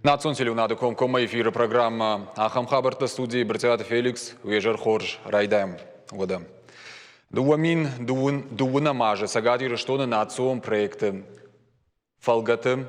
Национ телеуынады комкоммӕ эфиры программӕ «Ахӕм хабӕрттӕ» студийы Брытъиаты Феликс. Уе зӕр хорз, райдайӕм. Уӕдӕ. 2021 азы Цӕгат Ирыстоны национ проекты фӕлгӕты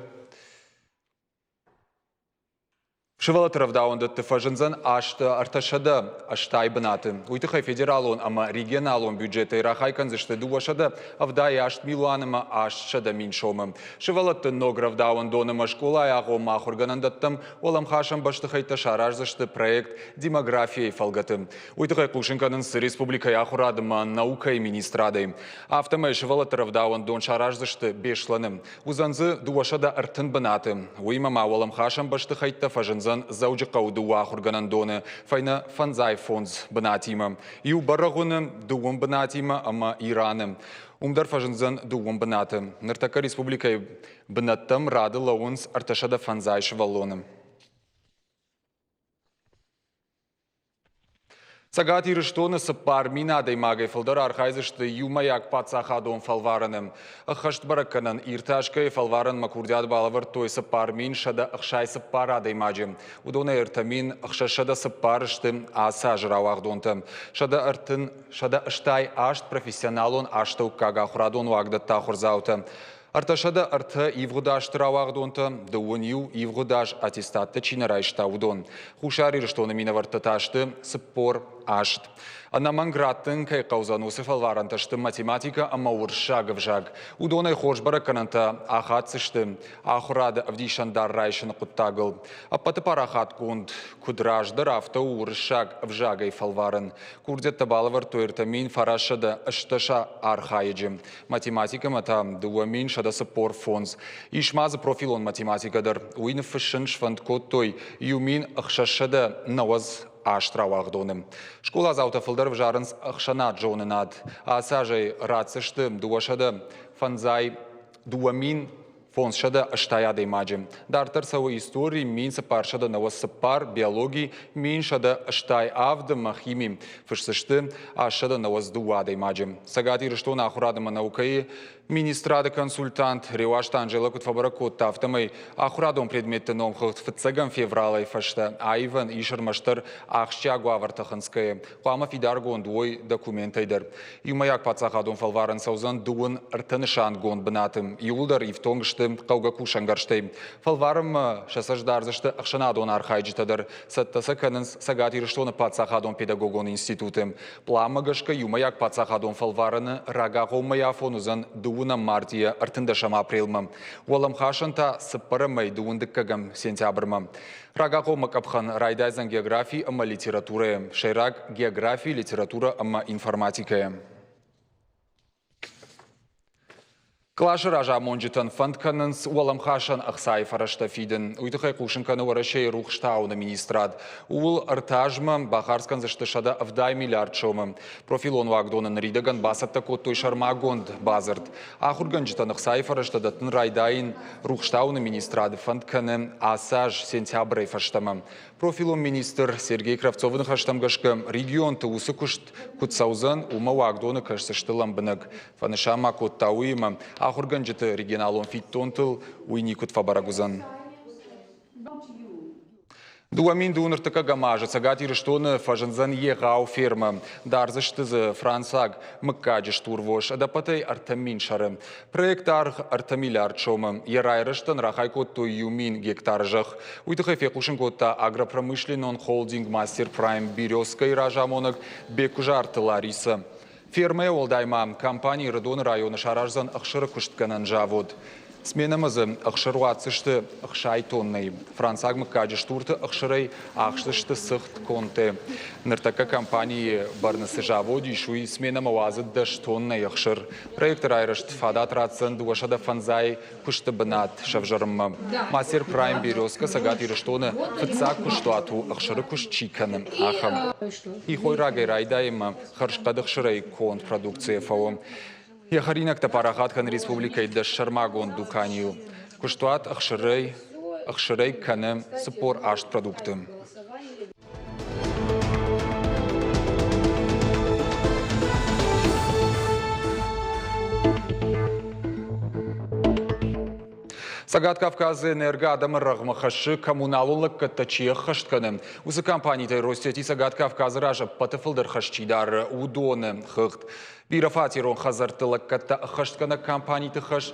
Сывӕллӕтты рӕвдауӕндӕтты фӕзындзӕн 380 бынаты. Уый тыххӕй федералон ӕмӕ регионалон бюджетӕй рахай кӕндзысты 278 милуан ӕмӕ 800 мин сомы. Сывӕллӕтты ног рӕвдауӕндон ӕмӕ скъолайы агъоммӕ ахуыргӕнӕндӕттӕм уӕлӕмхасӕн бӕстыхӕйттӕ сараздзысты проект «Демография-йы фӕлгӕты. Уый тыххӕй хъусын кӕнынц республикӕйы ахуырад ӕмӕ наукӕйы министрадӕй. Афтӕмӕй сывӕллӕтты рӕвдауӕндон сараздзысты Беслӕны. Уыдзӕн дзы 230 бынаты. Уыимӕ ма уӕлӕмхасӕн бӕстыхӕйттӕ фӕзындзӕн Дзӕуджыхъӕуы дыууӕ ахуыргӕнӕндоны фӕйнӕ фӕндзай фондз бынатимӕ. Иу Бӕрӕгъуыны дыууын бынатимӕ ӕмӕ Ираны. Уым дӕр фӕзындзӕн дыууын бынаты. Ныртӕккӕ республикӕйы бынӕттӕм рады лӕууынц 350 сывӕллоны. Цӕгат Ирыстоны 4000 адӕймагӕй фылдӕр архайдзысты иумӕйаг паддзахадон фӕлварӕны. Ӕххӕст бӕрӕггӕнӕн иртасгӕйы фӕлварӕнмӕ курдиат балӕвӕрдтой 4164 адӕймаджы. Уыдонӕй 3604 сты ацы азы рауагъдонтӕ. 138 профессионалон астӕуккаг ахуырадон уагдӕтты ахуырдзаутӕ. 303 ивгъуыд азты рауагъдонтӕ, дыууын иу ивгъуыд аз аттестаттӕ чи нӕ райста, уыдон. Хуссар Ирыстоны минӕвӕрттӕ та сты 48. Ӕнӕмӕнг раттын кӕй хъӕудзӕн, уыцы фӕлварӕнтӕ сты математикӕ ӕмӕ уырыссаг ӕвзаг. Уыдонӕй хорз бӕрӕггӕнӕнтӕ ахаддзысты ахуырады ӕвдисӕндар райсыны хъуыддагыл. Ӕппӕты парахатгонд куыд раздӕр, афтӕ у уырыссаг ӕвзагӕй фӕлварын. Курдиӕттӕ балӕвӕрдтой 3918 архайӕджы. Математикӕмӕ та 2145. Ис ма дзы профилон математикӕ дӕр. Уый ныффыссын сфӕнд кодтой 1698 рауагъдоны. Скъоладзаутӕ фылдӕр ӕвзарынц ӕхсӕнад зонынад. Ацы азӕй ратдзысты 250 2000 580 адӕймаджы. Дарддӕр цӕуы истори 1494, биологи 1187 ӕмӕ хими. Фысдзысты 892 адӕймаджы. Цӕгат Ирыстоны ахуырад ӕмӕ наукӕйы министрады консультант Реуазты Анжела куыд фӕбӕрӕг кодта, афтӕмӕй ахуырадон предметты номхыгъд фыццӕгӕм февралӕй фӕстӕ аивӕн ис ӕрмӕстдӕр ахсджиаг уавӕртӕ хынцгӕйӕ. Хъуамӕ фидаргонд уой документӕй дӕр. Иумӕйаг паддзахадон фӕлварӕн цӕудзӕн дыууын ӕртӕ нысангонд бынаты. Иууылдӕр ифтонг сты хъӕугӕ кусӕнгӕрзтӕй. Фӕлварӕнмӕ сӕ цӕст дардзысты ӕхсӕнадон архайджытӕ дӕр. Цӕттӕ сӕ кӕнынц Цӕгат Ирыстоны паддзахадон педагогон институты. Пъланмӕ гӕсгӕ иумӕйаг паддзахадон фӕлварӕны рагагъоммӕйы афон уыдзӕн дыууынӕм мартъийӕ ӕртындӕсӕм апрелмӕ. Уӕлӕмхасӕн та цыппӕрӕмӕй дыууын дыккӕгӕм сентябрмӕ. Рагагъоммӕ къӕпхӕн райдайдзӕн географи ӕмӕ литературӕйӕ, сӕйраг географи, литературӕ ӕмӕ информатикӕйӕ. Къласы разамонджытӕн фӕнд кӕнынц уӕлӕмхасӕн ӕхцайы фӕрӕзтӕ фидын. Уый тыххӕй хъусын кӕны Уӕрӕсейы рухстауыны министрад. Ууыл ӕртӕ азмӕ бахардз кӕндзысты 170 миллиард сомы. Профилон уагдоны ныридӕгӕн бацӕттӕ кодтой сӕрмагонд бадзырд. Ахуыргӕнджытӕн ӕхцайы фӕрӕзтӕ дӕттын райдайын Рухстауыны министрады фӕнд кӕны ацы аз сентябрӕй фӕстӕмӕ. Профилон министр Сергей Кравцовы ныхӕстӕм гӕсгӕ, регионты уыцы куыст куыд цӕудзӕн, уымӕ уагдоны кӕсдзысты лӕмбынӕг. Фӕнысан ма кодта уыимӕ, ахуыргӕнджыты регионалон фиддонтыл уый никуыд фӕбӕрӕг уыдзӕн. 2002 ӕртыккӕгӕм азы Цӕгат Ирыстоны фӕзындзӕн егъау фермӕ. Дардзысты дзы францаг мыггаджы стурвос ӕдӕппӕтӕй 3000 сӕры. Проект аргъ 3 миллиард сомы. Йӕ райрӕзтӕн рахай кодтой 1 000 гектары зӕхх. Уый тыххӕй фехъусын кодта агропромышленнон холдинг Мастер Прайм Березка-йы разамонӕг Беккуызарты Ларисӕ. Фермӕйӕ уӕлдай ма компани Ӕрыдоны районы сараздзӕн ӕхсыры куыстгӕнӕн завод. Сменӕмӕ дзы ӕхсыр уадздзысты 60 тоннӕйы. Францаг мыггаджы стурты ӕхсырӕй ахсдзысты цыхт конте. Ныртӕккӕ компанийы бӕрны цы завод ис, уый сменӕмӕ уадзы 10 тоннӕйы ӕхсыр. Проекты райрӕзт фадат ратдзӕн 205 куысты бынат сӕвзӕрынмӕ. Мастер Прайм Березка Цӕгат Ирыстоны фыццаг куыстуат у ӕхсыры куыст чи кӕны, ахӕм. Хи хойрагӕй райдайынмӕ хӕрзхъӕд ӕхсырӕй конд продукцийӕ фӕуы. Йӕ хӕринӕгтӕ парахат кӕны республикӕйы дӕс сӕрмагонд дуканийыл. Куыстуат ӕхсырӕй, ӕхсырӕй кӕны 48 продукты. Цӕгат Кавказы энерго адӕмы рӕгъмӕ хӕссы, коммуналон лӕггӕдтӕ чи ӕххӕст кӕны, уыцы компанитӕй Россети Цӕгат Кавказы раз ӕппӕты фылдӕр хӕс чи дары, уыдоны хыгъд. Бирӕфатерон хӕдзӕртты лӕггӕдтӕ ӕххӕстгӕнӕг компаниты хӕс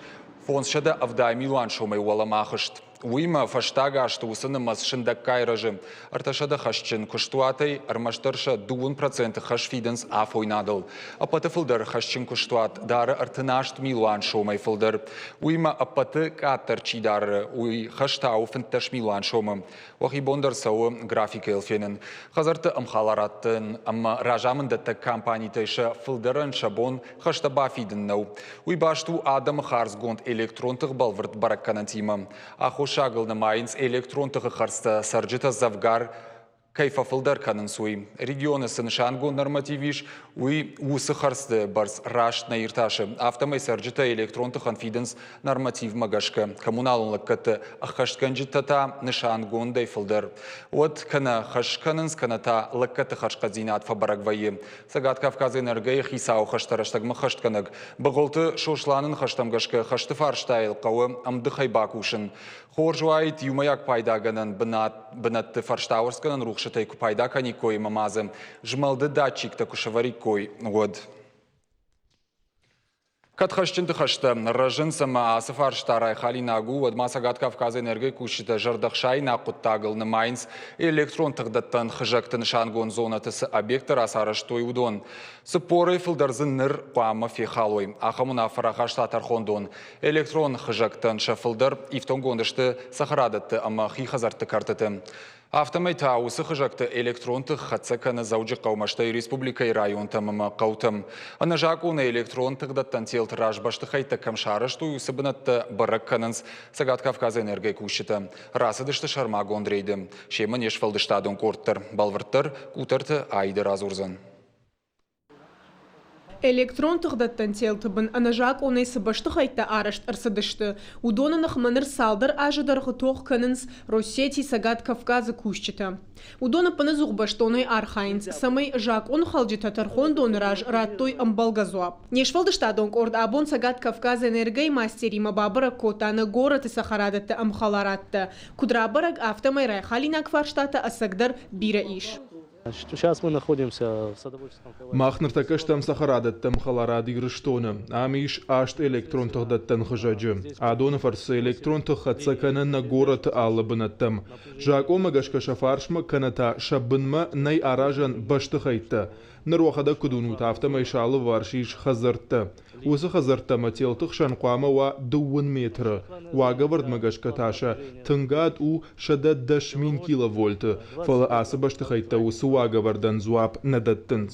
570 милуан сомӕй уӕлӕмӕ ахызт. Уыимӕ фӕстаг азты уыцы нымӕц сындӕггай рӕзы. 300 хӕсджын куыстуатӕй ӕрмӕстдӕр сӕ 2% хӕс фидынц афойнадыл. Ӕппӕты фылдӕр хӕсджын куыстуат дары 38 милуан сомӕй фылдӕр. Уыимӕ ӕппӕты къаддӕр чи дары, уый хӕс та у 15 милуан сомы. Уӕхи бон дӕр цӕуы графикӕйыл фенын. Хӕдзӕртты ӕмхӕларадты ӕмӕ разамынддӕттӕг компанитӕй сӕ фылдӕрӕн сӕ бон хӕстӕ бафидын нӕу. Уый баст у адӕмы хардзгонд электрон тых бӕлвырд бӕрӕггӕнӕнтимӕ. Аххосагыл нымайынц электрон тыхы хӕрдзтӕ цӕрджытӕ дзӕвгар кӕй фӕфылдӕр кӕнынц, уый. Регионы цы нысангонд норматив ис, уый уыцы хӕрдзты бӕрц раст нӕ иртасы. Афтӕмӕй цӕрджытӕ электрон тыхӕн фидынц нормативмӕ гӕсгӕ. Коммуналон лӕггӕдты ӕххӕстгӕнджытӕ та нысангондӕй фылдӕр. Уӕд кӕнӕ хӕс кӕнынц, кӕнӕ та лӕггӕдты хӕрзхъӕддзинад фӕбӕрӕг вӕййы. Цӕгат Кавказы энергойы хицауы хӕстӕ рӕстӕгмӕ хӕстгӕнӕг Быгъуылты Сосланы ныхӕстӕм гӕсгӕ хӕсты фарстайыл хъӕуы ӕмдыхӕй бакусын. Хорз уаид иумӕйаг пайдагӕнӕн бынӕтты фӕрстауӕрцгӕнӕн рухсытӕй куы пайда кӕниккой ӕмӕ ма дзы змӕлды датчиктӕ куы сӕвӕриккой, уӕд. Кӕд хӕсджынты хӕстӕ рӕзынц ӕмӕ ацы фарста райхалинаг у, уӕд ма Цӕгат Кавказы энергийы кусджытӕ зӕрдӕхсаинаг хъуыддагыл нымайынц электрон тыхдӕттӕн хызӕгты нысангонд зонӕты цы объекттӕ рацарӕзтой, уыдон. 40-ӕй фылдӕр дзы ныр хъуамӕ фехалой. Ахӕм уынаффӕ рахаста тӕрхондон. Электрон хызӕгтӕн сӕ фылдӕр ифтонггонд сты цӕхӕрадӕтты ӕмӕ хи хӕдзӕртты кӕртыты. Афтӕмӕй та уыцы хызӕгты электрон тых хӕццӕ кӕны Дзӕуджыхъӕумӕ, стӕй республикӕйы районтӕм ӕмӕ хъӕутӕм. Ӕнӕзакъонӕй электрон тыхдӕттӕн телты раз бӕстыхӕйттӕ кӕм сарӕзтой, уыцы бынӕттӕ бӕрӕг кӕнынц Цӕгат Кавказы энергойы кусджытӕ. Рацыдысты сӕрмагонд рейды. Семӕ не сфӕлдыстадон къорд дӕр. Бӕлвырддӕр Къутӕрты Аидӕ радзурдзӕн. Электрон тыхдӕттӕн телты бын ӕнӕзакъонӕй цы бӕстыхӕйттӕ арӕзт ӕрцыдысты, уыдоны ныхмӕ ныр цалдӕр азы дӕргъы тох кӕнынц Россети Цӕгат Кавказы кусджытӕ. Уыдон ӕппынӕдзух бӕстонӕй архайынц, цӕмӕй закъонхалджытӕ тӕрхондоны раз радтой ӕмбӕлгӕ дзуапп. Не сфӕлдыстадон къорд абон Цӕгат Кавказэнерго-йы мастеримӕ бабӕрӕг кодта нӕ горӕты цӕхӕрадӕтты ӕмхӕларадтӕ. Куыд рабӕрӕг, афтӕмӕй райхалинаг фарстатӕ ӕцӕгдӕр бирӕ ис. Мах ныртӕккӕ стӕм цӕхӕрадӕттӕм хӕларад Ирыстоны. Ам ис аст электрон тыхдӕттӕн хызӕджы. Адоны фӕрцы электрон тых хӕццӕ кӕны нӕ горӕты алы бынӕттӕм. Закъонмӕ гӕсгӕ сӕ фарсмӕ кӕнӕ та сӕ бынмӕ нӕй аразӕн бӕстыхӕйттӕ. Ныр уӕхӕдӕг куыд уынут, афтӕмӕй сӕ алыварс ис хӕдзӕрттӕ. Уыцы хӕдзӕрттӕ ӕмӕ телты хсӕн хъуамӕ уа дыууын метры. Уагӕвӕрдмӕ гӕсгӕ та сӕ тынгад у 110 000 киловольты, фӕлӕ ацы бӕстыхӕйттӕ уыцы уагӕвӕрдӕн дзуапп нӕ дӕттынц.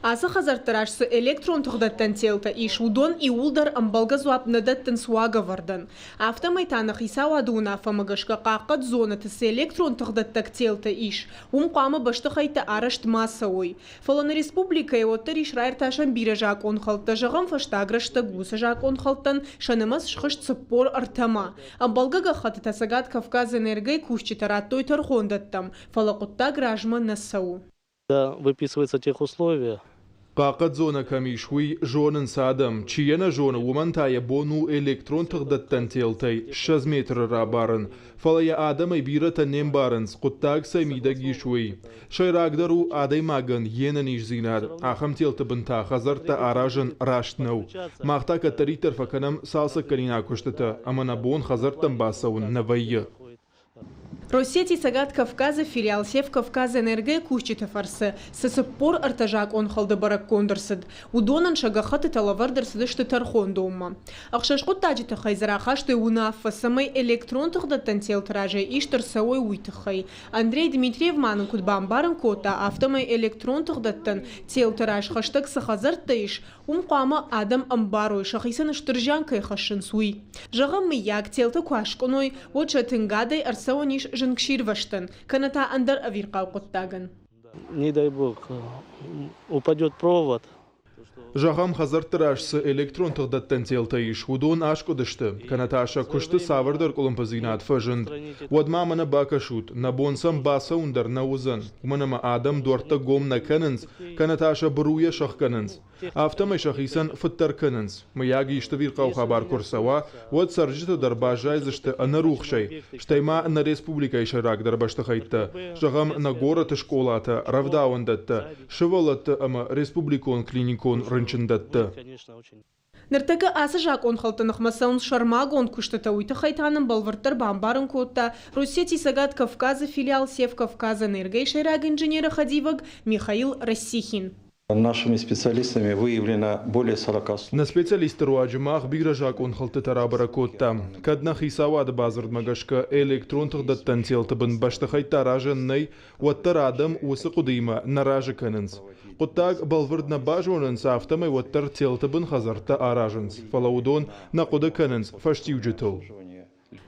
Ацы хӕдзӕртты раз цы электрон тыхдӕттӕн телтӕ ис, уыдон иууылдӕр ӕмбӕлгӕ дзуапп нӕ дӕттынц уагӕвӕрдӕн. Афтӕмӕй та нӕ хицауады уынаффӕмӕ гӕсгӕ хъахъхъӕд зонӕты цы электрон тыхдӕттӕг телтӕ ис, уым хъуамӕ бӕстыхӕйттӕ арӕзт ма цӕуой. Фӕлӕ нӕ республикӕйы уӕддӕр ис раиртасӕн бирӕ закъонхӕлдтӕ. Зӕгъӕм, фӕстаг рӕстӕг уыцы закъонхӕлдтӕн сӕ нымӕц схызт 43-мӕ. Ӕмбӕлгӕ гӕххӕттытӕ Цӕгат Кавказэнерго-йы кусджытӕ радтой тӕрхондӕттӕм, фӕлӕ хъуыддаг размӕ нӕ цӕуы. Выписываются техусловия. Хъахъхъӕд зонӕ кӕм ис, уый зонынц адӕм. Чи йӕ нӕ зоны, уымӕн та йӕ бон у электрон тыхдӕттӕн телтӕй 20 метры рабарын. Фӕлӕ йӕ адӕмӕй бирӕтӕ не мбарынц, хъуыддаг цӕй мидӕг ис, уый. Сӕйрагдӕр у адӕймагӕн йе нӕниздзинад. Ахӕм телты бын та хӕдзӕрттӕ аразын раст нӕу. Мах та кӕддӕриддӕр фӕкӕнӕм цалцӕггӕнинаг куыстытӕ, ӕмӕ нӕ бон хӕдзӕрттӕм бацӕуын нӕ вӕййы. Россети Цӕгат Кавказы филиал Севкавказэнерго-йы кусджыты фӕрцы цы 43 закъонхӕлды бӕрӕггонд ӕрцыд, уыдонӕн сӕ гӕххӕттытӕ лӕвӕрд ӕрцыдысты тӕрхондонмӕ. Ӕхсӕз хъуыддаджы тыххӕй дзы рахастой уынаффӕ, цӕмӕй электрон тыхдӕттӕн телты разӕй ист ӕрцӕуой, уый тыххӕй. Андрей Дмитриев ма нын куыд бамбарын кодта, афтӕмӕй электрон тыхдӕттӕн телты раз хӕстӕг цы хӕдзӕрттӕ ис, уым хъуамӕ адӕм ӕмбарой, сӕхицӕн стыр зиан кӕй хӕссынц, уый. Зӕгъӕм, мыййаг, телтӕ куы аскъуыной, уӕд сӕ тынгадӕй ӕрцӕуӕн ис зынгсирвӕзтӕн, кӕнӕ та ӕндӕр ӕвирхъау хъуыддагӕн. Не дай бог, упадет провод. Зӕгъӕм, хӕдзӕртты раз цы электрон тыхдӕттӕн телтӕ ис, уыдон аскъуыдысты, кӕнӕ та сӕ куысты цавӕрдӕр къуылымпыдзинад фӕзынд. Уӕд ма мӕнӕ бакӕсут, нӕ бон сӕм бацӕуын дӕр нӕ уыдзӕн, уымӕн ӕмӕ адӕм дуӕрттӕ гом нӕ кӕнынц, кӕнӕ та сӕ быруйӕ сӕхгӕнынц. Афтӕмӕй сӕхицӕн фыддӕр кӕнынц. Мыййаг, исты ӕвирхъау хабар куы рцӕуа, уӕд цӕрджытӕ дӕр баззайдзысты ӕнӕрухсӕй, стӕй ма нӕ республикӕйы сӕйрагдӕр бӕстыхӕйттӕ, зӕгъӕм, нӕ горӕты скъолатӕ, рӕвдауӕндӕттӕ, сывӕллӕтты ӕмӕ республикон клиникон рынчындӕттӕ. Ныртӕккӕ ацы закъонхӕлдты ныхмӕ цӕуынц сӕрмагонд куыстытӕ, уый тыххӕй та нын бӕлвырддӕр бамбарын кодта Россети Цӕгат Кавказы филиал Севкавказэнерго-йы сӕйраг инженеры хӕдивӕг Михаил Рассихин. Нашими специалистами выявлено более 40 Нӕ специалистты руаджы мах бирӕ закъонхӕлдтытӕ рабӕрӕг кодтам. Кӕд нӕ хицауады бадзырдмӕ гӕсгӕ электрон тыхдӕттӕн телты бын бӕстыхӕйттӕ аразӕн нӕй, уӕддӕр адӕм уыцы хъуыдыимӕ нӕ разы кӕнынц. Хъуыддаг бӕлвырд нӕ базонынц, афтӕмӕй уӕддӕр телты бын хӕдзӕрттӕ аразынц, фӕлӕ уыдон нӕ хъуыды кӕнынц фӕстиуджытыл.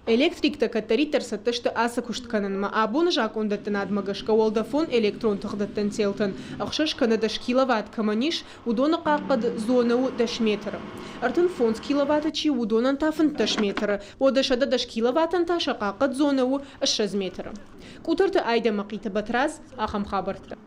Электриктӕ кӕддӕриддӕр цӕттӕ сты ацы куыст кӕнынмӕ. Абоны закъондӕттынадмӕ гӕсгӕ уӕлдӕфон электрон тыхдӕттӕн телтӕн 6 кӕнӕ 10 киловатт кӕмӕн ис, уыдоны хъахъхъӕд зонӕ у 10 метры. 35 киловатты чи у, уыдонӕн та 15 метры, уӕдӕ 110 киловаттӕн та сӕ хъахъхъӕд зонӕ у 20 метры. Къутӕрты Айдӕмӕхъиты Батрадз, ахӕм хабӕрттӕ.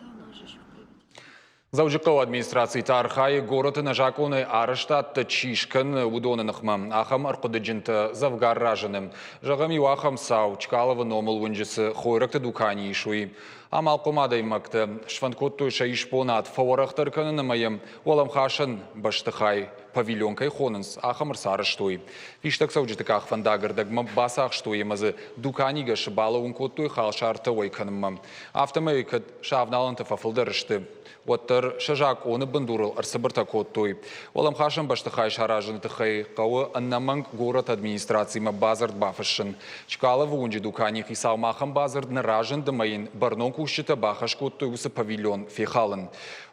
Дзӕуджыхъӕуы администраци та архайы горӕты нӕзакъонӕй арӕзтадтӕ чи скӕны, уыдоны ныхмӕ. Ахӕм ӕрхъуыдыджынтӕ дзӕвгар разыны. Зӕгъӕм, иу ахӕм цау Чкаловы номыл уынджы цы хойрӕгты дукани ис, уый. Амалхъом адӕймӕгтӕ сфӕнд кодтой сӕ исбонад фӕуӕрӕхдӕр кӕнын ӕмӕ йӕм уӕлӕмхасӕн бӕстыхай павильон кӕй хонынц, ахӕм ӕрцарӕзтой. Фистӕгцӕуджыты къахвӕндаг ӕрдӕгмӕ бацахстой ӕмӕ дзы дуканигӕсы балӕууын кодтой халсартӕ уӕй кӕнынмӕ. Афтӕмӕй кӕд сӕ авналӕнтӕ фӕфылдӕр сты, уӕддӕр сӕ закъоны бындурыл ӕрцыбыртӕ кодтой. Уӕлӕмхасӕн бӕстыхай саразыны тыххӕй хъӕуы ӕнӕмӕнг горӕты администрацимӕ бадзырд бафыссын. Чкаловы уынджы дуканийы хицаумӕ ахӕм бадзырд нӕ разынд ӕмӕ йын бӕрнон кусджытӕ бахӕс кодтой уыцы павильон фехалын.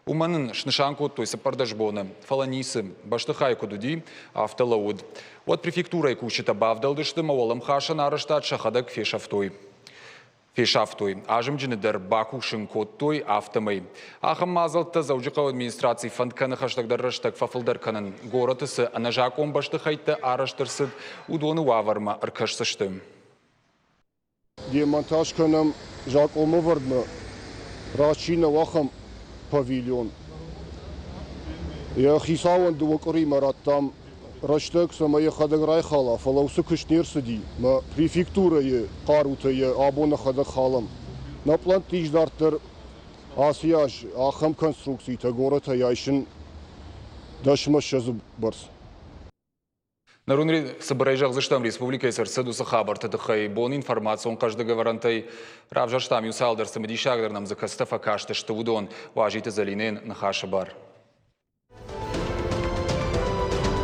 Уымӕн ын снысан кодтой 14 боны, фӕлӕ ницы, бӕстыхай куыд уыди, афтӕ лӕууыд. Уӕд префектурӕйы кусджытӕ бавдӕлдысты ӕмӕ уӕлӕмхасӕн арӕзтад сӕхӕдӕг фесӕфтой. Фесӕфтой. Азымджыны дӕр бакусын кодтой, афтӕмӕй. Ахӕм мадзӕлттӕ Дзӕуджыхъӕуы администраци фӕнд кӕны хӕстӕгдӕр рӕстӕг фӕфылдӕр кӕнын. Горӕты цы ӕнӕзакъон бӕстыхӕйттӕ арӕзт ӕрцыд, уыдоны уавӕрмӕ ӕркӕсдзысты. Демонтаж кӕнӕм закъонмӕвӕрдмӕ раст чи нӕу, ахӕм павильон. Йӕ хицауӕн дыууӕ къуыримӕ радтам рӕстӕг, цӕмӕй йӕхӕдӕг райхала, фӕлӕ уыцы куыст не рцыди. Мӕ префектурӕйы хъарутӕ йӕ абон нӕхӕдӕг халӕм. Нӕ пълӕнтты ис дарддӕр ацы аз ахӕм конструкцитӕ горӕтӕй айсын дӕсмӕ ссӕдзы бӕрц. Ныр уын цыбырӕй зӕгъдзыстӕм республикӕйы цы ӕрцыд, уыцы хабӕртты тыххӕй. Бон информацион хъӕздыг ӕвӕрӕнтӕй равзӕрстам иу цалдӕр цымыдисагдӕр нӕм дзы кӕцытӕ фӕкастысты, уыдон. Уазиты Зӕлинӕйӕн ныхасы бар.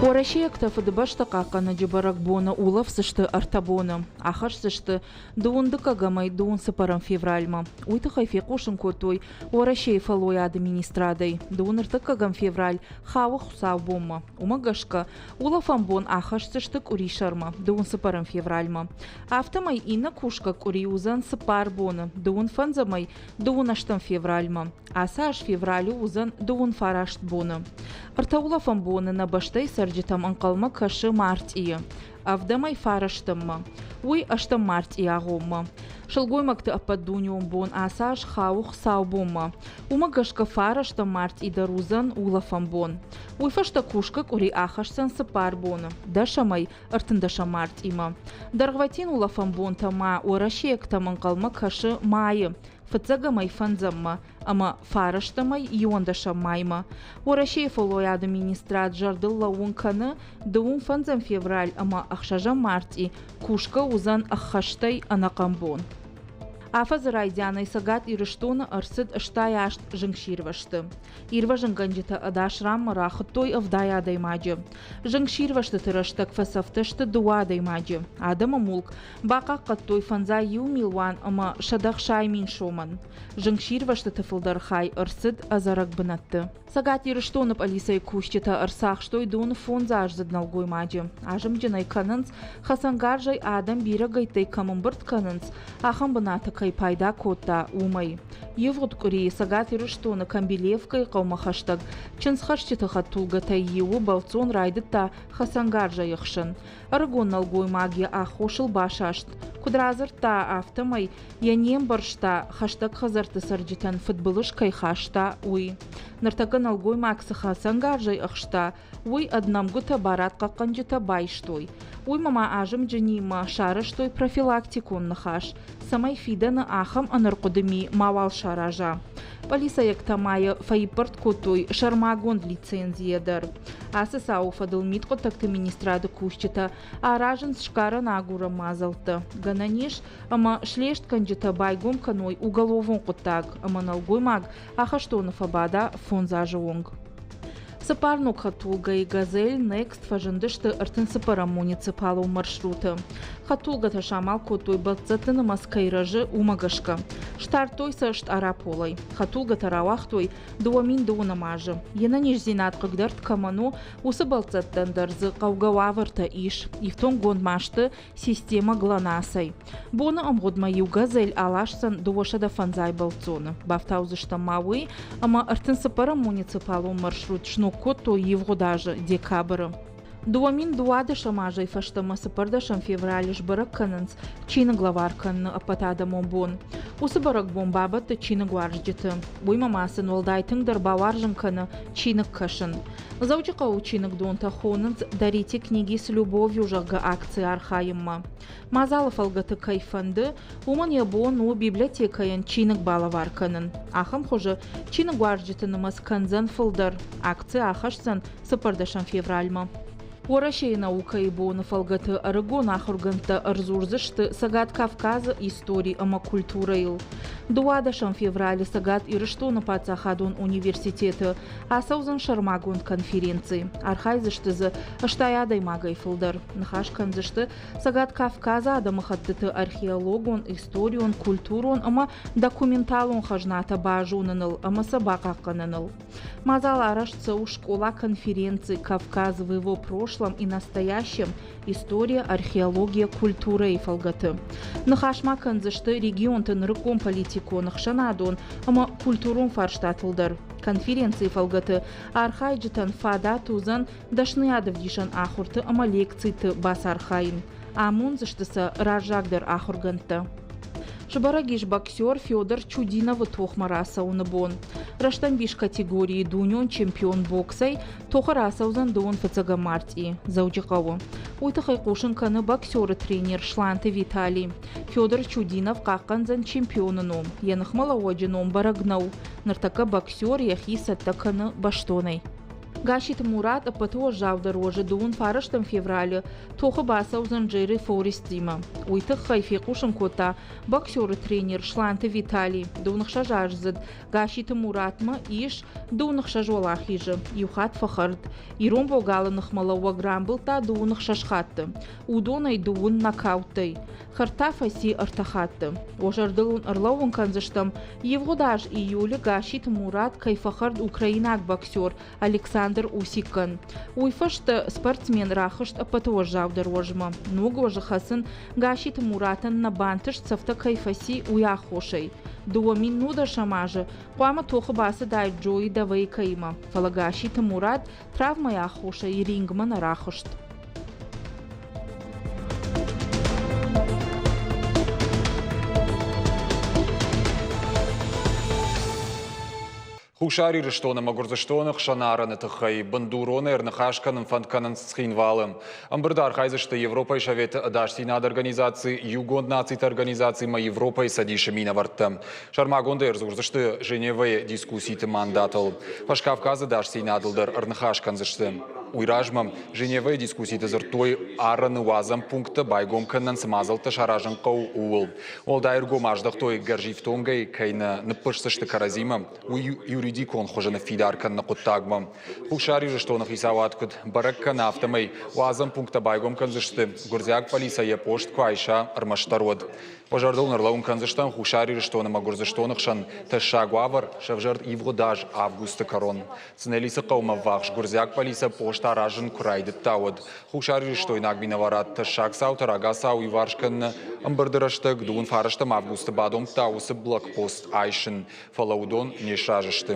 Уӕрӕсейӕгтӕ Фыдыбӕстӕ хъахъхъӕнӕджы бӕрӕгбоны улӕфдзысты ӕртӕ боны. Ахӕсдзысты дыууын дыккӕгӕмӕй дыууын цыппӕрӕм февральмӕ. Уый тыххӕй фехъусын кодтой Уӕрӕсейы фӕллойады министрадӕй. Дыууын ӕртыккӕгӕм февраль хауы хуыцаубонмӕ. Уымӕ гӕсгӕ улӕфӕн бон ахӕсдзысты къуырисӕрмӕ, дыууын цыппӕрӕм февральмӕ. Афтӕмӕй иннӕ кусгӕ къуыри уыдзӕн цыппар боны, дыууын фӕндзӕмӕй дыууын ӕстӕм февральмӕ. Ацы аз февралы уыдзӕн дыууын фараст боны. Ӕртӕ улӕфӕн боны нӕ бӕстӕйы цӕрджытӕм ӕнхъӕлмӕ кӕсы мартъийы, ӕвдӕмӕй фарӕстӕммӕ. Уый ӕстӕм мартъийы агъоммӕ. Сылгоймӕгты ӕппӕтдунеон бон ацы аз хауы хуыцаубонмӕ. Уымӕ гӕсгӕ фарӕстӕм мартъи дӕр уыдзӕн улӕфӕн бон. Уый фӕстӕ кусгӕ къуыри ахӕсдзӕн цыппар боны, дӕсӕмӕй ӕртындӕсӕм мартъимӕ. Дӕргъвӕтин улӕфӕн бонтӕ ма уӕрӕсейӕгтӕм ӕнхъӕлмӕ кӕсы майы, фыццӕгӕмӕй фӕндзӕммӕ ӕмӕ фарӕстӕмӕй иуӕндӕсӕм маймӕ. Уӕрӕсейы фӕллойады министрад зӕрдыл лӕууын кӕны, дыууын фӕндзӕм февраль ӕмӕ ӕхсӕзӕм мартъи кусгӕ уыдзӕн ӕххӕстӕй ӕнӕхъӕн бон. Афӕдзы райдианӕй Цӕгат Ирыстоны ӕрцыд 68 зынгсирвӕзты. Ирвӕзынгӕнджытӕ ӕдас ранмӕ рахуыдтой 70 адӕймаджы. Зынгсирвӕзтыты рӕстӕг фӕцӕфтӕ сты дыууӕ адӕймаджы. Адӕмы мулк бахъахъхъӕдтой фӕндзай иу милуан ӕмӕ 160 000 сомӕн. Зынгсирвӕзтыты фылдӕр хай ӕрцыд ӕдзӕрӕг бынӕтты. Цӕгат Ирыстоны пъӕлицӕйы кусджытӕ ӕрцахстой доны фондзаздзыд нӕлгоймаджы. Азымджын ӕй кӕнынц, хӕцӕнгарзӕй адӕм бирӕгӕйттӕй кӕм ӕмбырд кӕнынц, ахӕм бынаты. кӕй пайда кодта, уымӕй. Ивгъуыд къуырийы Цӕгат Ирыстоны Камбилеевкӕйы хъӕумӕ хӕстӕг чындзхӕсджыты хӕдтулгӕтӕй иуы бӕлццон райдыдта хӕцӕнгарзӕй ӕхсын. Ӕрыгон нӕлгоймаг йӕ аххосыл басаст. Куыд радзырдта, афтӕмӕй йӕ не мбӕрста, хӕстӕг хӕдзӕртты цӕрджытӕн фыдбылыз кӕй хаста, уый. Ныртӕккӕ нӕлгоймаг цы хӕцӕнгарзӕй ӕхста, уый ӕд нӕмгуытӕ барадхъахъхъӕнджытӕ байстой. Уый ма азымджынимӕ сарӕзтой профилактикон ныхас, цӕмӕй фидӕны ахӕм ӕнӕрхъуыды ми мауал сараза. Пъӕлицӕйӕгтӕ ма йӕ фӕиппӕрд кодтой сӕрмагонд лицензийӕ дӕр. Ацы цауы фӕдыл мидхъуыддӕгты министрады кусджытӕ аразынц сгарӕн-агурӕн мадзӕлттӕ. Гӕнӕн ис, ӕмӕ слестгӕнджытӕ байгом кӕной уголовон хъуыддаг ӕмӕ нӕлгоймаг ахӕстоны фӕбада фондз азы онг. Цыппар ног хӕдтулгӕйы «Газель» Next фӕзындысты 34-ӕм муниципалон маршруты. Хӕдтулгӕтӕ самал кодтой бӕлццӕтты нымӕц кӕй рӕзы, уымӕ гӕсгӕ. Стардтой сӕ Стъараполӕй. Хӕдтулгӕтӕ рауагътой 2020 азы. Йе нӕниздзинад хъыгдӕрд кӕмӕн у, уыцы бӕлццӕттӕн дӕр дзы хъӕугӕ уавӕртӕ ис. Ифтонггонд ма сты системӕ ГЛОНАСС-ӕй. Боны ӕмгъуыдмӕ иу «Газель» аласдзӕн 250 бӕлццоны. Бафтаудзыстӕм ма уый, ӕмӕ 34-ӕм муниципалон маршрут сног кодтой ивгъуыд азы декабры. 2012 азӕй фӕстӕмӕ 14 февралы сбӕрӕг кӕнынц чиныг лӕвар кӕныны ӕппӕтадӕмон бон. Уыцы бӕрӕгбон бабӕтты чиныгуарзджыты. Уыимӕ ма сын уӕлдай тынгдӕр бауарзын кӕны чиныг кӕсын. Дзӕуджыхъӕуы чиныгдонтӕ хонынц «Дарите книги с любовью», зӕгъгӕ, акцийы архайынмӕ. Мадзалы фӕлгӕты кӕй фӕнды, уымӕн йӕ бон у библиотекӕйӕн чиныг балӕвар кӕнын. Ахӕм хуызы чиныгуарзджыты нымӕц кӕндзӕн фылдӕр. Акци ахӕсдзӕн 14 февральмӕ. Уӕрӕсейы наукӕйы боны фӕлгӕты ӕрыгон ахуыргӕндтӕ ӕрдзурдзысты Цӕгат Кавказы истори ӕмӕ культурӕйыл. 12 февралы Цӕгат Ирыстоны паддзахадон университеты ацӕудзӕн сӕрмагонд конференци. Архайдзысты дзы 80 адӕймагӕй фылдӕр. Ныхас кӕндзысты Цӕгат Кавказы адӕмыхӕттыты археологон, историон, культурон ӕмӕ документалон хӕзнатӕ базоныныл ӕмӕ сӕ бахъахъхъӕныныл. Мадзал арӕзт цӕуы скъола-конференци «Кавказ в его прошлом и настоящем. История, археология, культурӕ-йы фӕлгӕты. Ныхас ма кӕндзысты регионты нырыккон политикон, ӕхсӕнадон ӕмӕ культурон фарстатыл дӕр. Конференцийы фӕлгӕты архайджытӕн фадат уыдзӕн дӕсныйадӕвдисӕн ахуырты ӕмӕ лекциты бацархайын. Амондзысты сӕ раззагдӕр ахуыргӕндтӕ. Сбӕрӕг ис боксер Федор Чудиновы тохмӕ рацӕуыны бон. Рӕстӕмбис категорийы дунеон чемпион боксӕй тохы рацӕудзӕн дыууын фыццӕгӕм мартъи Дзӕуджыхъӕуы. Уый тыххӕй хъусын кӕны боксеры тренер Сланты Виталий. Федор Чудинов хъахъхъӕндзӕн чемпионы ном. Йӕ ныхмӕлӕууӕджы ном бӕрӕг нӕу. Ныртӕккӕ боксер йӕхи цӕттӕ кӕны бӕстонӕй. Гасситы Мурат ӕппӕты уӕззаудӕр уӕзы дыууын фарӕстӕм февралы тохы бацӕудзӕн Джерри Форестимӕ. Уый тыххӕй фехъусын кодта боксеры тренер Сланты Виталий. Дыууын ӕхсӕзаздзыд Гасситы Муратмӕ ис дыууын ӕхсӕз уӕлахизы, иу хатт фӕхӕрд. Ирон богалы ныхмӕлӕууӕг рамбылдта дыууын ӕхсӕз хатты. Уыдонӕй дыууын нокауттӕй. Хӕрд та фӕци ӕртӕ хатты. Уӕ зӕрдыл уын ӕрлӕууын кӕндзыстӕм, ивгъуыд аз июлы Гасситы Мурат кӕй фӕхӕрд украинаг боксер Александр Усиккӕн. Уый фӕстӕ спортсмен рахызт ӕппӕты уӕззаудӕр уӕзмӕ. Ног уӕзы хӕцын Гасситы Муратӕн нӕ бантыст цӕфтӕ кӕй фӕци, уый аххосӕй. 2010 азы хъуамӕ тохы бацыдаид Джои Давейкӕимӕ, фӕлӕ Гасситы Мурат травмӕйы аххосӕй рингмӕ нӕ рахызт. Хуссар Ирыстон ӕмӕ Гуырдзыстоны хсӕн арӕны тыххӕй бындуронӕй ӕрныхас кӕнын фӕнд кӕнынц Цхинвалы. Ӕмбырды архайдзысты Европӕйы Советы ӕдасдзинады организаци, Иугонд Нациты Организаци ӕмӕ Европӕйы Цӕдисы минӕвӕрттӕ. Сӕрмагондӕй ӕрдзурдзысты Женевӕйы дискусситы мандатыл. Фӕскавказы ӕдасдзинадыл дӕр ӕрныхас кӕндзысты. Уый размӕ Женевӕйы дискусситы дзырдтой арӕны уадзӕн пункттӕ байгом кӕнынӕн цы мадзӕлттӕ саразын хъӕуы, ууыл. Уӕлдай ӕргом аздӕхтой гӕрзифтонгӕй кӕй нӕ ныппырсдзысты кӕрӕдзимӕ, уый юридикон хуызы ныффидар кӕныны хъуыддагмӕ. Хуссар Ирыстоны хицауад куыд бӕрӕг кӕны, афтӕмӕй уадзӕн пункттӕ байгом кӕндзысты, гуырдзиаг полицӕ йӕ пост куы айса, ӕрмӕстдӕр уӕд. Уӕ зӕрдыл ын ӕрлӕууын кӕндзыстӕм Хуссар Ирыстон ӕмӕ Гуырдзыстоны хсӕн тӕссаг уавӕр сӕвзӕрд ивгъуыд аз августы кӕрон. Цънелисы хъӕумӕ ӕввахс гуырдзиаг полицӕ пост блокпост аразын куы райдыдта, уӕд. Хуссарирыстойнаг минӕварад тӕссаг цаутӕ рагацау иуварс кӕныны ӕмбырды рӕстӕг дыууын фарӕстӕм августы бадомдта уыцы блокпост айсын, фӕлӕ уыдон не сразы сты.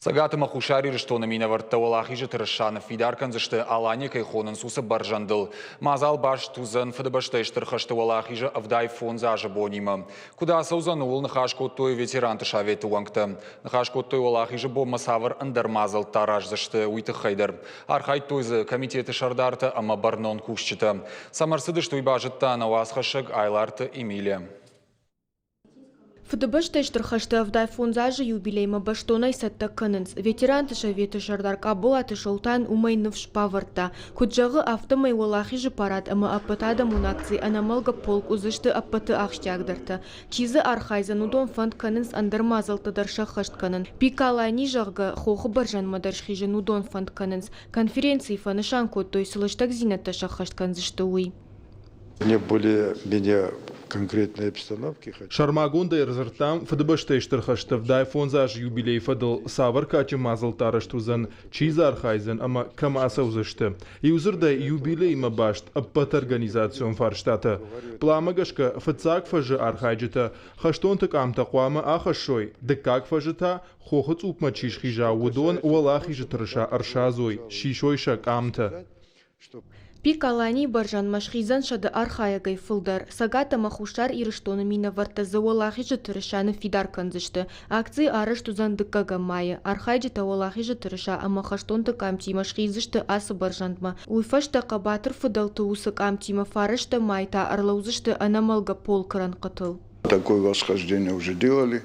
Цӕгат ӕмӕ Хуссар Ирыстоны минӕвӕрттӕ Уӕлахизы тырыса ныффидар кӕндзысты Алания кӕй хонынц, уыцы бӕрзӕндыл. Мадзал баст уыдзӕн Фыдыбӕстӕйы Стыр хӕсты Уӕлахизы 75 азы бонимӕ. Куыд ацӕудзӕн, ууыл ныхас кодтой ветеранты советы уӕнгтӕ. Ныхас кодтой Уӕлахизы бонмӕ цавӕр ӕндӕр мадзӕлттӕ араздзысты, уый тыххӕй дӕр. Архайдтой дзы комитеты сӕрдартӕ ӕмӕ бӕрнон кусджытӕ. Цӕмӕ ӕрцыдысты, уый базыдта нӕ уацхӕссӕг Айларты Эмилия. Фыдыбӕстӕйы Стыр хӕсты 75 азы юбилеймӕ бӕстонӕй цӕттӕ кӕнынц. Ветеранты советы сӕрдар Къаболаты Солтан уымӕй ныфс бавӕрдта. Куыд зӕгъы, афтӕмӕй Уӕлахизы парад ӕмӕ ӕппӕтадӕмон акци Ӕнӕмӕлгӕ полк уыдзысты ӕппӕты ахсджиагдӕртӕ. Чи дзы архайдзӕн, уыдон фӕнд кӕнынц ӕндӕр мадзӕлттӕ дӕр сӕххӕст кӕнын. Пикалани, зӕгъгӕ, хохы бӕрзӕндмӕ дӕр схизын уыдон фӕнд кӕнынц. Конференцийы фӕнысан кодтой, цы лыстӕгдзинӕдтӕ сӕххӕст кӕндзысты, уый. Мне более-менее конкретной обстановки. Сӕрмагондӕй ӕрдзырдтам, Фыдыбӕстӕйы Стыр хӕсты 75 азы юбилейы фӕдыл цавӕр кадджын мадзӕлттӕ арӕзт уыдзӕн, чи дзы архайдзӕн ӕмӕ кӕм ацӕудзысты. Иудзырдӕй, юбилеймӕ баст ӕппӕт организацион фарстатӕ. Пъланмӕ гӕсгӕ, фыццаг фӕзы архайджытӕ хӕстонты къамтӕ хъуамӕ ахӕссой, дыккаг фӕзы та хохы цъупмӕ чи схиза, уыдон Уӕлахизы тырыса ӕрсадзой, сисой сӕ къамтӕ. Пик Аланийы бӕрзӕндмӕ схиздзӕн сӕдӕ архайӕгӕй фылдӕр. Цӕгат ӕмӕ Хуссар Ирыстоны минӕвӕрттӕ дзы Уӕлахизы тырыса ныффидар кӕндзысты. Акци арӕзт уыдзӕн дыккӕгӕм майы. Архайджытӕ Уӕлахизы тырыса ӕмӕ хӕстонты къамтимӕ схиздзысты ацы бӕрзӕндмӕ. Уый фӕстӕ хъӕбатыр фыдӕлты уыцы къамтимӕ фарӕстӕм май та ӕрлӕудзысты ӕнӕмӕлгӕ полкы рӕнхъытыл. Такое восхождение уже делали.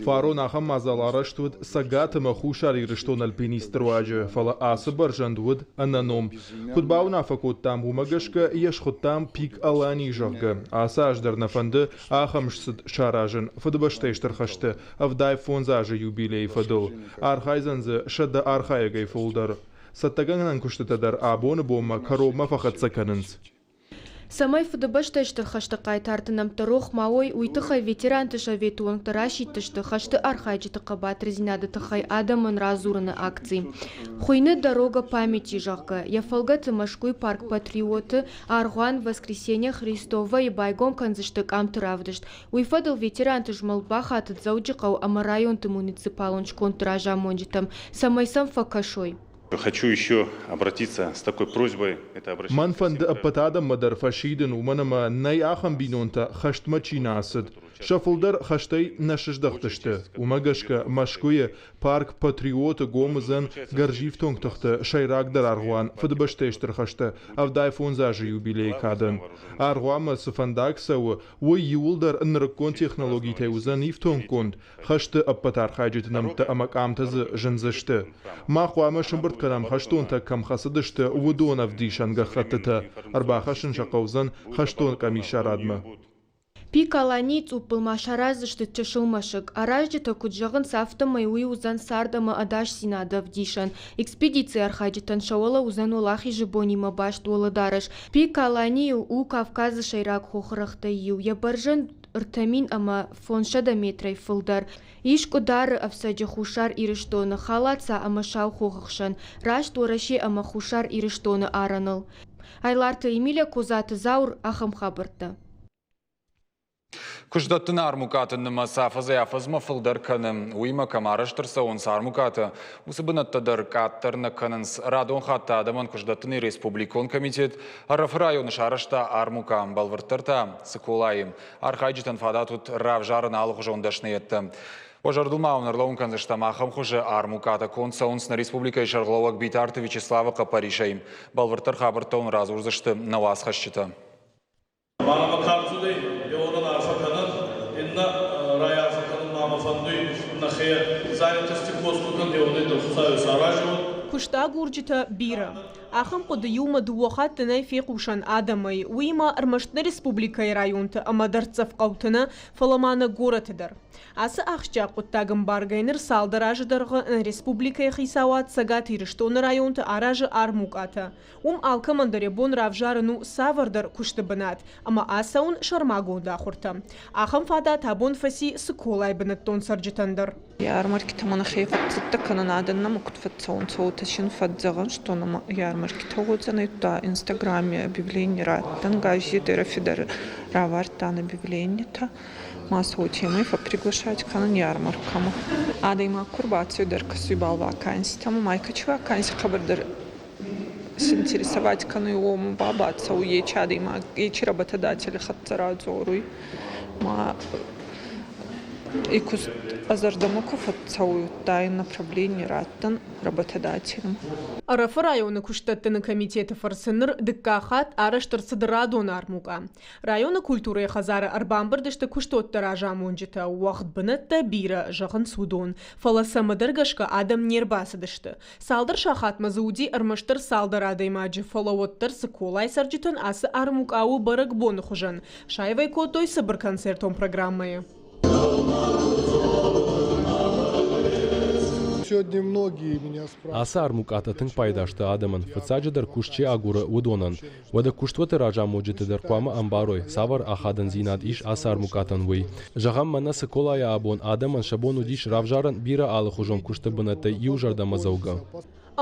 Фарон ахӕм мадзал арӕзт уыд Цӕгат ӕмӕ Хуссар Ирыстоны альпинистты руаджы, фӕлӕ ацы бӕрзӕнд уыд ӕнӕном. Куыд бауынаффӕ кодтам, уымӕ гӕсгӕ йӕ схуыдтам Пик Алании, зӕгъгӕ. Ацы аз дӕр нӕ фӕнды ахӕм сцыд саразын Фыдыбӕстӕйы Стыр хӕсты 75 азы юбилейы фӕдыл. Архайдзӕн дзы 100 архайӕгӕй фылдӕр. Цӕттӕгӕнӕн куыстытӕ дӕр абоны бонмӕ кӕронмӕ фӕхӕццӕ кӕнынц. Цӕмӕй Фыдыбӕстӕйы Стыр хӕсты хъайтарты нӕмттӕ рох ма уой, уый тыххӕй ветеранты советы уӕнгтӕ расидтысты хӕсты архайджыты хъӕбатырдзинады тыххӕй адӕмӕн радзурыны акци. Хуыйны «Дорога памяти», зӕгъгӕ, йӕ фӕлгӕты Мӕскуыйы парк Патриоты аргъуан Воскресенье Христовайы байгом кӕндзысты къамты равдыст. Уый фӕдыл ветеранты змӕлд бахатыд Дзӕуджыхъӕу ӕмӕ районты муниципалон скондты разамонджытӕм, цӕмӕй сӕм фӕкӕсой. Хочу еще обратиться с такой просьбой. Это Мӕн фӕнды ӕппӕт адӕммӕ дӕр фӕсидын, уымӕн ӕмӕ нӕй ахӕм бинонтӕ, хӕстмӕ чи нӕ ацыд. Сӕ фылдӕр хӕстӕй нӕ сыздӕхтысты. Уымӕ гӕсгӕ Мӕскуыйы парк Патриоты гом уыдзӕн гӕрзифтонг тыхты сӕйрагдӕр аргъуан Фыдыбӕстӕйы Стыр хӕсты 75 азы юбилейы кадӕн. Аргъуанмӕ цы фӕндаг цӕуы, уый иууылдӕр нырыккон технологитӕй уыдзӕн ифтонггонд, Хӕсты ӕппӕт архайджыты нӕмттӕ ӕмӕ къамтӕ дзы зындзысты. Мах хъуамӕ сӕмбырд кӕнӕм хӕстонтӕ кӕм хӕцыдысты, уыдон ӕвдисӕн гӕххӕттытӕ. Ӕрбахӕссын сӕ хъӕудзӕн хӕстон къамисарадмӕ. Пик Аланийы цъуппыл ма сараздзысты чысыл мӕсыг. Аразджытӕ куыд зӕгъынц, афтӕмӕй уый уыдзӕн цард ӕмӕ ӕдасдзинады ӕвдисӕн. Экспедицийы архайджытӕн сӕ уӕлӕ уыдзӕн Уӕлахизы бонимӕ баст уӕлӕдарӕс. Пик Аланийы у Кавказы сӕйраг хохы рӕгътӕй иу. Йӕ бӕрзӕнд 3500 метрӕй фылдӕр. Ис Къуыдары ӕфцӕджы Хуссар Ирыстоны, Халаца ӕмӕ Саухохы хсӕн, раст Уӕрӕсе ӕмӕ Хуссар Ирыстоны арӕныл. Айларты Эмилия, Козаты Заур, ахӕм хабӕрттӕ. Куыстдӕттыны армукъаты нымӕц афӕдзӕй-афӕдзмӕ фылдӕр кӕны. Уыимӕ кӕм арӕзт ӕрцӕуынц армукъатӕ, уыцы бынӕттӕ дӕр къаддӕр нӕ кӕнынц. Радон хатт та адӕмӕн куыстдӕттыны республикон комитет Ӕрӕфы районы сарӕзта армукъа, бӕлвырддӕр та Цыколайы. Архайджытӕн фадат уыд равзарын алыхуызон дӕсныйӕдтӕ. Уӕ зӕрдыл ма уын ӕрлӕууын кӕндзыстӕм, ахӕм хуызы армукъатӕ конд цӕуынц нӕ республикӕйы сӕргълӕууӕг Битарты Вячеславы хъӕппӕрисӕй. Бӕлвырддӕр хабӕрттӕ уын радзурдзысты нӕ уацхӕсджытӕ. Мамӕ кардзудӕй еуонӕн арфӕ кӕнӕн, иннӕ райарфӕ кӕнун мӕмӕ фӕндуй нӕхе занятости косгутӕн еуонӕй дӕр Хуцауи саразиуон. Куыстагурджытӕ бирӕ. Ахӕм хъуыды иумӕ дыууӕ хатты нӕй фехъусӕн адӕмӕй, уыимӕ ӕрмӕст нӕ республикӕйы районты ӕмӕ дӕрддзӕф хъӕуты нӕ, фӕлӕ ма нӕ горӕты дӕр. Ацы ахсджиаг хъуыддаг ӕмбаргӕ ныр цалдӕр азы дӕргъы нӕ республикӕйы хицауад Цӕгат Ирыстоны районты аразы армукъатӕ. Уым алкӕмӕн дӕр йӕ бон равзарын у цавӕрдӕр куысты бынат ӕмӕ ацӕуын сӕрмагонд ахуыртӕм. Ахӕм фадат абон фӕци Цыколайы бынӕттон цӕрджытӕн дӕр. Ярмаркитӕмӕ нӕхе фӕццӕттӕ кӕнӕн адӕн нӕмӕ куд фӕццӕунцӕ, уотӕ син фӕззӕгъӕн, што нӕмӕ ярмаркитӕ уодзӕнӕй, удта Инстаграми объявлени раттӕн, газет Ирӕфи дӕр равардтан объявлениетӕ. Ма сӕ уотемӕй фӕпприглашать кӕнӕн ярмаркӕмӕ. Адӕймаг ку рбацӕуй дӕр кӕсуй бал ваканситӕмӕ, ма кӕчи ваканси хъӕбӕрдӕр синтересовать кӕнуй, уомӕ ба бацӕуй ечи адӕймаг, ечи работодатели хӕццӕ радзоруй. Ма и куст ӕ зӕрдӕмӕ ку фӕццӕуй, удта ин направлени раттӕн работодателям. Ӕрӕфы районы куыстдӕттыны комитеты фӕрцы ныр дыккаг хатт арӕзт ӕрцыд радон армукъа. Районы культурӕйы хӕдзары ӕрбамбырд сты куыстуӕтты разамонджытӕ, уӕгъд бынӕттӕ бирӕ, зӕгъынц уыдон. Фӕлӕ цӕмӕдӕр гӕсгӕ адӕм не рбацыдысты. Цалдӕр сахатмӕ дзы уыди ӕрмӕстдӕр цалдӕр адӕймаджы, фӕлӕ уӕддӕр Цыколайы цӕрджытӕн ацы армукъа у бӕрӕгбоны хуызӕн. Саивӕй кодтой цыбыр концертон программӕйы. Ацы армукъатӕ тынг пайда сты адӕмӕн, фыццаджыдӕр куыст чи агуры, уыдонӕн. Уӕдӕ куыстуӕтты разамонджыты дӕр хъуамӕ ӕмбарой, цавӕр ахадындзинад ис ацы армукъатӕн, уый. Зӕгъӕм, мӕнӕ Цыколайӕ абон адӕмӕн сӕ бон уыдис равзарын бирӕ алыхуызон куысты бынӕттӕй иу зӕрдӕмӕдзӕугӕ.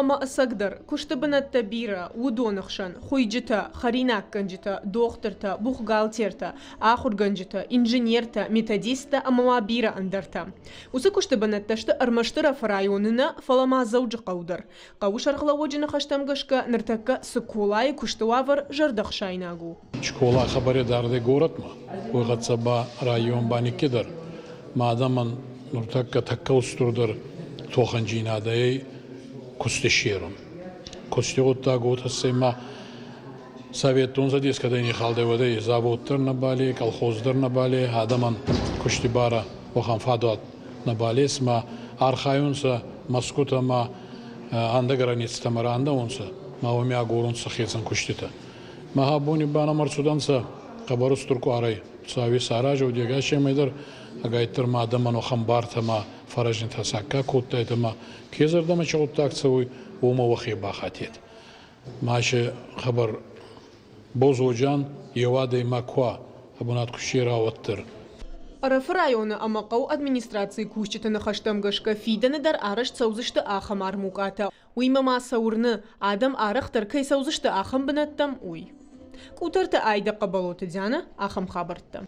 Ӕмӕ ӕцӕгдӕр, куысты бынӕттӕ бирӕ, уыдоны хсӕн хуыйджытӕ, хӕринаггӕнджытӕ, дохтыртӕ, бухгалтертӕ, ахуыргӕнджытӕ, инженертӕ, методисттӕ ӕмӕ ма бирӕ ӕндӕртӕ. Уыцы куысты бынӕттӕ сты ӕрмӕст Ӕрӕфы районы нӕ, фӕлӕ ма Дзӕуджыхъӕуы дӕр. Хъӕуы сӕргълӕууӕджы ныхӕстӕм гӕсгӕ, ныртӕккӕ Цыколайы куысты уавӕр зӕрдӕхсаинаг у. Скъола хабаре дардӕй горӕтмӕ, уой хӕццӕ ба район ба никкидӕр. Ма адӕмӕн нуртӕккӕ тӕккӕ устурдӕр тохӕнджийнадӕ ӕй куст иссерун. Кусти гъуддаг уотӕ ма Советтон Цӕдес кӕдӕй нихалдӕй, уӕдӕй завод дӕр нӕбал ес, колхоз дӕр нӕбал ес, адӕмӕн кусти барӕ уӕхӕн фадуат нӕбал ес, ма архайунцӕ Мӕскутӕмӕ, ӕндӕр граництӕмӕ рандӕунцӕ, ма уоми агорунцӕ хецӕн куститӕ. Мах абони ба нӕмӕ ӕрцудӕнцӕ хъӕбӕр устур къуарӕй. Хуцауи саразӕ удӕгасемӕй дӕр, ӕгайтдӕр ма адӕмӕн уӕхӕн бартӕ ма фӕрӕзнитӕ саккаг кодтайтӕ ма ке зӕрдӕмӕ чи гъуддаг цӕуй, уомӕ уӕхе бахатет. Ма се хабар бозоджан еу адӕймаг ку уа, абонат ку ссера, уӕддӕр. Ӕрӕфы районы ӕмӕ хъӕуы администрацийы кусджыты ныхӕстӕм гӕсгӕ фидӕны дӕр арӕзт цӕудзысты ахӕм армукъатӕ. Уыимӕ ма сӕ уырны, адӕм арӕхдӕр кӕй цӕудзысты ахӕм бынӕттӕм, уый. Къутӕрты Айдӕ Хъӕбӕлоты Дианӕ, ахӕм хабӕрттӕ.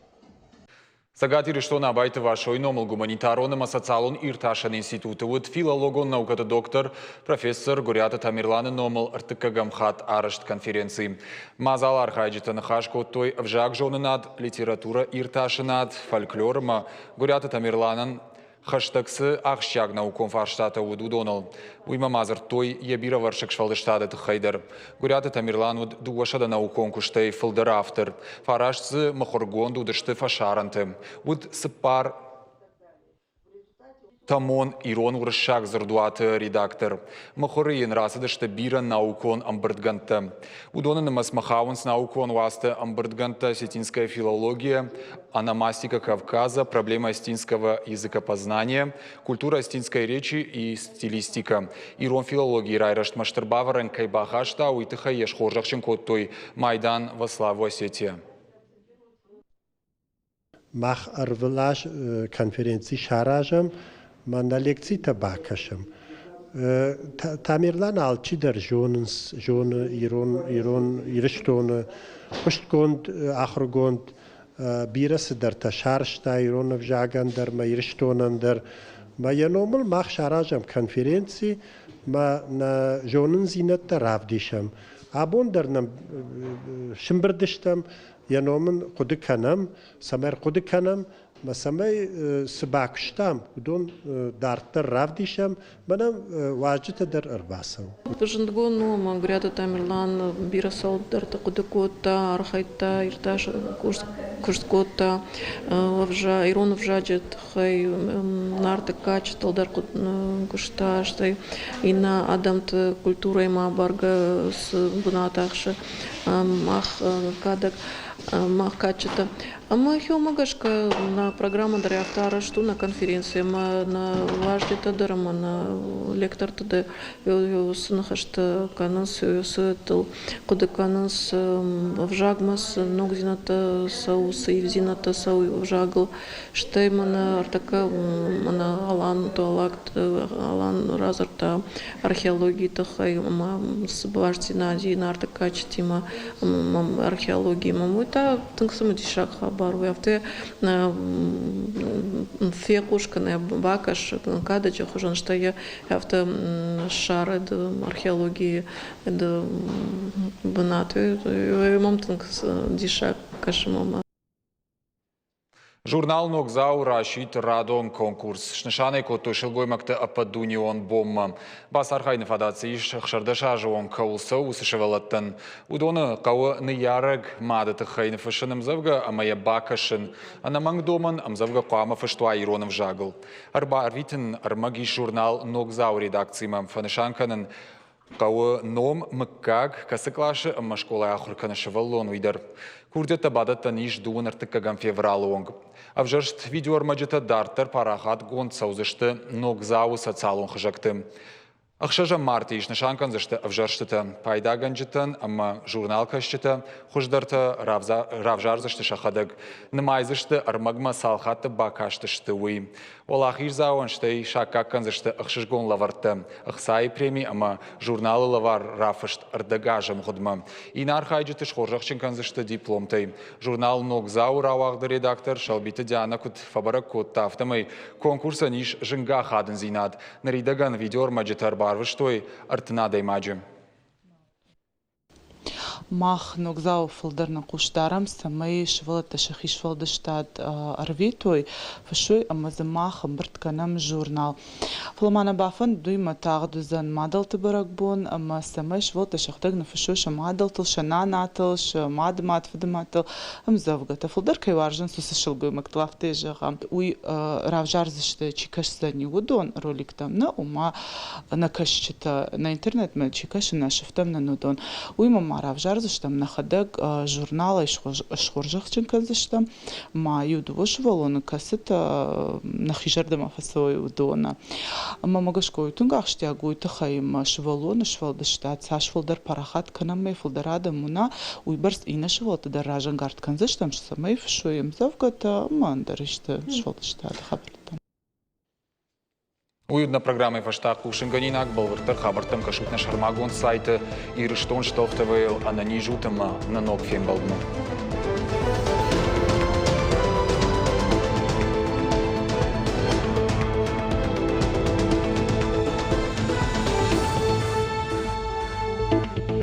Цӕгат Ирыстоны Абайты Васойы номыл гуманитарон ӕмӕ социалон иртасӕн институты уыд филологон наукӕты доктор, профессор Гуыриаты Тамерланы номыл ӕртыккӕгӕм хатт арӕзт конференци. Мадзалы архайджытӕ ныхас кодтой ӕвзагзонынад, литературӕ иртасынад, фольклор ӕмӕ Гуыриаты Тамерланӕн хӕстӕг цы ахсджиаг наукон фарстатӕ уыд, уыдоныл. Уыимӕ ма дзырдтой йӕ бирӕвӕрсыг сфӕлдыстады тыххӕй дӕр. Гуыриаты Тамерлан уыд 200 наукон куыстӕй фылдӕр автор. Фараст дзы мыхуыргонд уыдысты фӕсарӕнты. Уыд цыппар томон ирон-уырыссаг дзырдуаты редактор. Мыхуыры йын рацыдысты бирӕ наукон ӕмбырдгӕндтӕ. Уыдоны нымӕцмӕ хауынц наукон уацты ӕмбырдгӕндтӕ «Осетинская филология», «Ономастика Кавказа», «Проблема осетинского языкопознания», «Культура осетинской речи и стилистика». Ирон филологийы райрӕзтмӕ стыр бавӕрӕн кӕй бахаста, уый тыххӕй йӕ схорзӕхджын кодтой майдан «Во славу Осетия». Мах ӕрвылаз конференци саразӕм, ма нӕ лекцитӕ бакӕсӕм. Тамерлан алчидӕр зонынц, зоны ирон, ирон Ирыстоны хъуыстгонд ахуыргонд бирӕ цыдӕртӕ сарӕзта ирон ӕвзагӕн дӕр ма Ирыстонӕн дӕр. Ма йӕ номыл мах саразӕм конференци, ма нӕ зонындзинӕдтӕ равдисӕм. Абон дӕр нӕм сымбырд стӕм, йӕ ном ын хъуыды кӕнӕм, цӕмӕй ӕрхъуыды кӕнӕм. Мӕ цӕмӕй цы бакуыстам, уыдон дарддӕр равдисӕм, мӕнӕ уазджытӕ дӕр ӕрбацӕуы. Зындгонд у, ӕмӕ Гуыриаты Тамерлан бирӕ цӕуылдӕрты хъуыды кодта, архайдта, иртасӕн куыст кодта ирон ӕвзаджы тыххӕй, Нарты кадджытыл дӕр куыста, стӕй иннӕ адӕмты культурӕимӕ бӕргӕ цы бынат ахсы мах кадӕг, мах кадджытӕ. Ӕмӕ хиуымӕ гӕсгӕ нӕ программӕ дӕр афтӕ арӕзт у, нӕ конференци ӕмӕ нӕ уазджытӕ дӕр ӕмӕ нӕ лектортӕ дӕр цы ныхӕстӕ кӕнынц, цытыл хъуыды кӕнынц, ӕвзагмӕ цы ногдзинӕдтӕ цӕуы, цы ивдзинӕдтӕ цӕуы ӕвзагыл. Стӕй мӕнӕ ӕртӕккӕ мӕнӕ Алан Туалаг Алан радзырдта археологийы тыххӕй ӕмӕ цы бастдзинад и Нарты кадджытимӕ археологиимӕ. Уый та тынг цымыдисаг хабар у. Афтӕ фехъус кӕнӕ бакӕс кадӕджы хуызӕн, стӕй йӕ афтӕ ссарӕд археологийы бынат. Уый мӕм тынг диссаг кӕсы мӕнмӕ. Журнал «Ногдзау» расидт радон конкурс. Снысан ӕй кодтой сылгоймӕгты ӕппӕтдунеон бонмӕ. Бацархайыны фадат цы ис 16 азы онг кӕуыл цӕуы, уыцы сывӕллӕттӕн. Уыдоны хъӕуы ныййарӕг мады тыххӕй ныффыссын ӕмдзӕвгӕ ӕмӕ йӕ бакӕсын. Ӕнӕмӕнг домӕн ӕмдзӕвгӕ хъуамӕ фыст уа ирон ӕвзагыл. Ӕрбарвитын ӕрмӕг ис журнал «Ногдзау» редакцимӕ. Фӕнысан кӕнын Хъӕуы ном, мыггаг, кӕцы къласы ӕмӕ скъолайы ахуыр кӕны сывӕллон, уый дӕр. Курдиӕттӕ бадӕттӕн ис дыууын ӕртыккӕгӕм февралы онг. Ӕвзӕрст видеоӕрмӕджытӕ дарддӕр парахатгонд цӕудзысты Ногдзауы социалон хызӕгты. Ӕхсӕзӕм мартъийы снысан кӕндзысты ӕвзӕрстытӕ. Пайдагӕнджытӕн ӕмӕ журналкӕсджытӕ хуыздӕртӕ равзардзысты сӕхӕдӕг. Нымайдзысты ӕрмӕгмӕ цал хатты бакастысты, уый. Уӕлахиздзауӕн стӕй саккаг кӕндзысты ӕхсызгон лӕвӕрттӕ, ӕхцайы преми ӕмӕ журналы лӕвар рафыст ӕрдӕг азы мгъуыдмӕ. Иннӕ архайджыты схорзӕхджын кӕндзысты дипломтӕй. Журнал «Ногдзау» рауагъды редактор Сӕлбиты Дианӕ куыд фӕбӕрӕг кодта, афтӕмӕй конкурсӕн ис зынгӕ ахадындзинад. Ныридӕгӕн видеоӕрмӕджытӕ ӕрбарвыстой 30 адӕймаджы. Мах ногдзауы фылдӕр нӕ хъус дарӕм, цӕмӕй сывӕллӕттӕ сӕхи сфӕлдыстад ӕрвитой, фыссой ӕмӕ дзы мах ӕмбырд кӕнӕм журнал. Фӕлӕ ма нӕ бафӕндыд уый ӕмӕ тагъд уыдзӕн мадӕлты бӕрӕгбон ӕмӕ цӕмӕй сывӕллӕттӕ сӕхӕдӕг ныффыссой сӕ мадӕлтыл, сӕ нанатыл, сӕ мадымад, фыдымадтыл ӕмдзӕвгӕтӕ. Фылдӕр кӕй уарзынц, уыцы сылгоймӕгтыл, афтӕ зӕгъӕм. Уый равзардзысты, чи кӕсдзӕни, уыдон роликтӕм нӕ, ома нӕ кӕсджытӕ, нӕ интернетмӕ чи кӕсы, нӕ сыфтӕм нын уыдон. Уыимӕ ма равзардзыстӕм нӕхӕдӕг журналӕй схорзӕхджын кӕндзыстӕм ма иу-дыууӕ сывӕллоны, кӕцытӕ нӕхи зӕрдӕмӕ фӕцӕуой, уыдоны. Ӕмӕ мӕ гӕсгӕ уый тынг ахсджиаг у, уый тыххӕй ӕмӕ сывӕллоны сфӕлдыстад цас фылдӕр парахат кӕнӕм ӕмӕ фылдӕр адӕм уына, уыйбӕрц иннӕ сывӕллӕтты дӕр разӕнгард кӕндзыстӕм, цӕмӕй фыссой ӕмдзӕвгӕтӕ ӕмӕ ӕндӕр исты сфӕлдыстады хабӕрттӕ. Уый уыд нӕ программӕйы фӕстӕ хъусынгӕнинаг. Бӕлвырддӕр хабӕрттӕм кӕсут нӕ сӕрмагонд сайты Ирыстон Штов ТВ-йыл ӕнӕниз ут ӕмӕ нӕ ног фембӕлдмӕ.